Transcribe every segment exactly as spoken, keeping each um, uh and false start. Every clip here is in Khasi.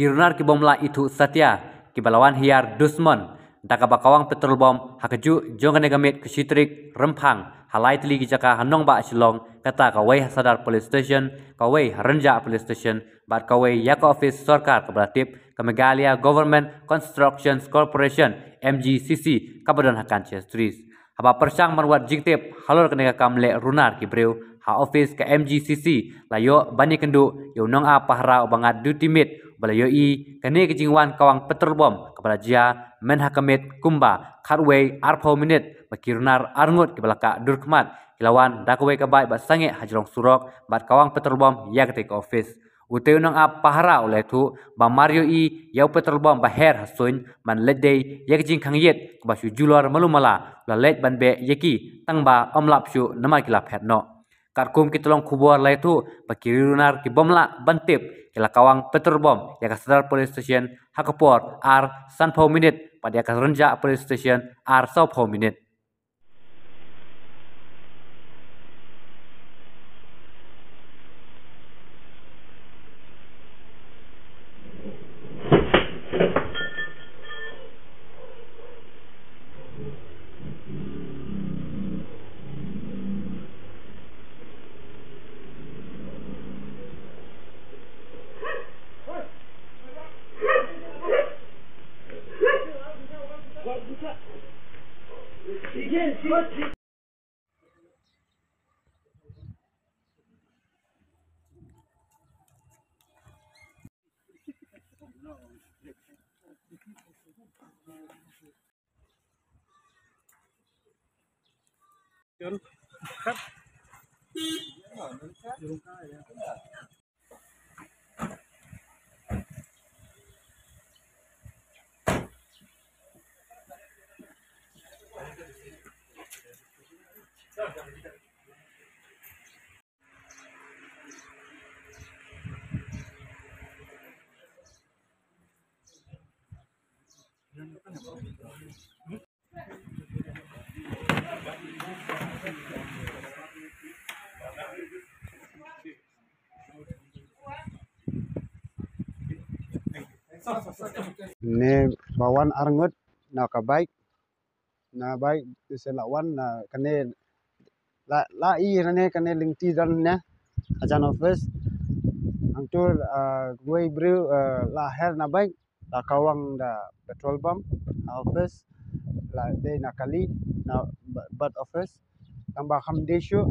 Ki runar ki bym lah ithuh satia kiba la wan hiar dusmon da kaba kawang petrol bom ha kajuh jong kane ka miet ka shi tarik Rymphang ha lai tylli ki jaka ha nongbah Shillong, kata kawei ha Sadar Police Station, kawei ha Rynjah Police Station bad kawei ïa ka office sorkar kaba la tip ka Meghalaya Government Constructions Corporation, M G C C, kaba don ha Kanchia Street. Haba pyrshang ban wad jingtip halor kane ka kam leh runar ki briew, ha office ka M G C C la ïoh ban ïakynduh ïa u nongap pahara uba ngat duty miet uba la ïohi kane ka jingwan kawang petrol bom kaba la jia mynha ka miet kumba khatwei arphew minit, ba ki runar arngut kiba la kah dur khmat ki la wan da kawei ka bike ba sangeh ha jrong surok bad kawang petrol bom ïa katei ka office. Utei u nongap pahara u la ïathuh ba mar ïohi ïa u petrol bom ba her ha suiñ, ban leit dei ïa ka jingkhang ïit kaba shu julor malu mala, u la leit ban beh ïa ki tang ba ym lap shuh namar ki la phet noh. Katkum ki tyllong khubor la ïathuh ba ki riewrunar ki bym lah ban tip ki la kawang petrol bom ïa ka Sadar Police Station ha ka por ar sanphew minit bad ïa ka Rynjah Police Station ar sawphew minit. Ne ba wan arngut na ka bike, na bike te sa la wan na kane la, la i kane, kane lynti don ne hajan office. Hangtu, ah, wei briew, ah, la her na bike, la kawang da petrol bom ha office, la dei na kali na ba-, bad office. Tang ba kham dei shuh,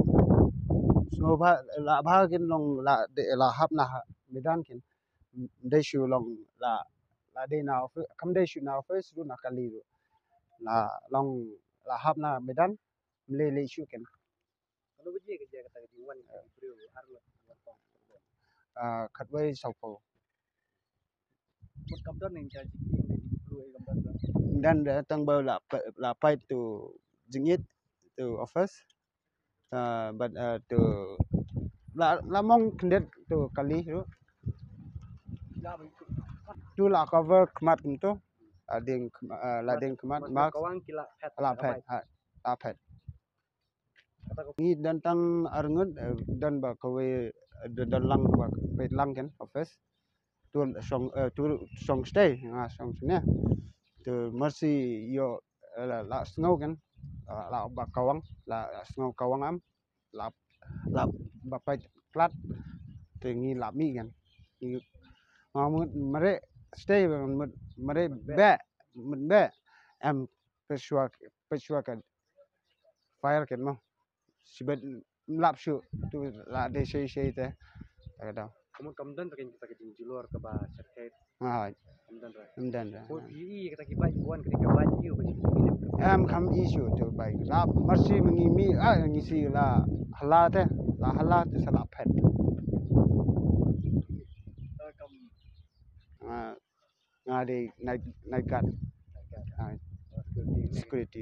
sngewbha la bha kin long la dei, la hap na ha-, medan kin. Dei shuh long la, la dei na office, kham dei shuh na office ruh, na kali ruh. La long la hap na medan, mlei lei shuh kin. Kano baje ka jia kata ka jingwan ka briew arngut? Ah, khatwei sawphew. Mut kam don ning ka jingïing ka jingplu ei kam don. Dan da tang ba la pa-, la pait to jingit to office. Ah, but, ah, to la, la mong khyndiat to kali ruh. To la cover khmat kumto. La deng khma-, ah, la deng khmat, mask. Kawang ki la phet, la phet, ha, la phet. Ngi don tang arngut, eh, don ba kawei, eh, don, don lang ba peit lang ken office. Tu shong, eh, tu shong stay, nga shong sini. Tu mersi ïoh, eh, la, la sngew ken, la, la ba kawang, la, la sngew kawang am, la, la ba peit klat, te ngi la mih ken. Ngi, nga mut mare stay, mut mare beh, mut beh. Em, pyrshah, pyrshah ka fire ken mo. Sibet lap shuh tu la dei sei sei te. Ta ka dau. Ka mut kam don ta ka jingkata ka jingjulor kaba syrkhei. Nga hoi. Kam don ra. Kam don ra. Ko phi i kata ki bike wan kata ki bike ki ba ki. Em, kam i shuh tu bike. La mersi ma ngi mih, ah, ngi si la hala te. La hala te sa la phet. Ta kam. Ah. Nga dei night, night guard. Night guard. Ah. Oh, security. Security.